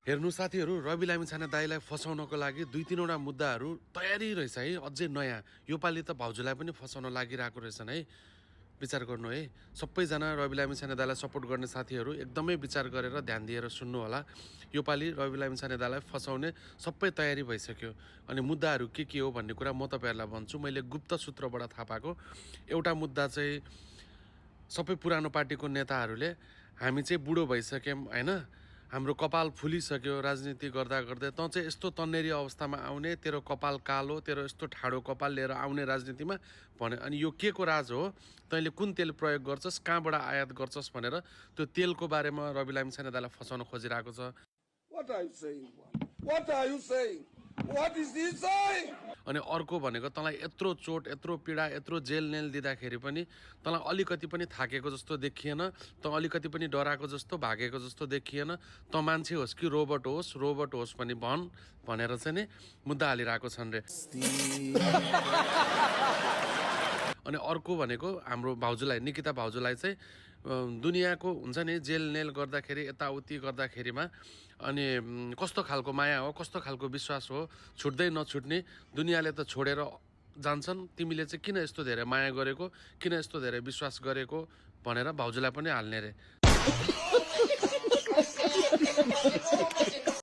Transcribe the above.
हेर्नु साथीहरू, रवि लामिछाने दाइलाई फसाउनको लागि 2-3 वटा मुद्दाहरू तयारी रहेछ है। अझै नयाँ योपालि त भाउजूलाई पनि फसाउन लागिरहेको रहेछन् है। विचार गर्नु है। सबैजना रवि लामिछाने दाइलाई सपोर्ट गर्ने साथीहरू एकदमै विचार गरेर ध्यान दिएर सुन्नु होला। योपालि रवि लामिछाने दाइलाई फसाउने सबै तयारी भइसक्यो। अनि मुद्दाहरू के हो भन्ने कुरा म तपाईहरुलाई भन्छु। मैले गुप्त सूत्रबाट थाहा पाएको एउटा मुद्दा चाहिँ सबै पुरानो पार्टीको नेताहरूले हामी चाहिँ बुढो भइसक्यौं हैन, हाम्रो कपाल फुलिसक्यो राजनीति गर्दा गर्दै, त चाहिँ यस्तो तन्नेरी अवस्थामा आउने, तेरो कपाल कालो, तेरो यस्तो ठाडो कपाल लिएर आउने राजनीतिमा भने। अनि यो के को राज हो, तैँले कुन तेल प्रयोग गर्छस्, कहाँबाट आयात गर्छस् भनेर त्यो तेलको बारेमा रवि लामिछाने दाइलाई फसाउन खोजिरहेको छ। What are you saying? What are you saying? What is he saying? अनि अर्को भनेको तँलाई यत्रो चोट, यत्रो पीडा, यत्रो जेल नेल दिँदाखेरि पनि तँलाई अलिकति पनि थाकेको जस्तो देखिएन, त अलिकति पनि डराएको जस्तो, भागेको जस्तो देखिएन। त मान्छे होस् कि रोबोट होस् पनि भनेर चाहिँ नि मुद्दा हालिरहेको छन् रे। अनि अर्को भनेको हाम्रो भाउजूलाई, निकिता भाउजूलाई चाहिँ दुनियाँको हुन्छ नि जेल नेल गर्दाखेरि, यताउति गर्दाखेरिमा अनि कस्तो खालको माया हो, कस्तो खालको विश्वास हो, छुट्दै नछुट्ने, दुनियाँले त छोडेर जान्छन्, तिमीले चाहिँ किन यस्तो धेरै माया गरेको, किन यस्तो धेरै विश्वास गरेको भनेर भाउजूलाई पनि हाल्ने रे।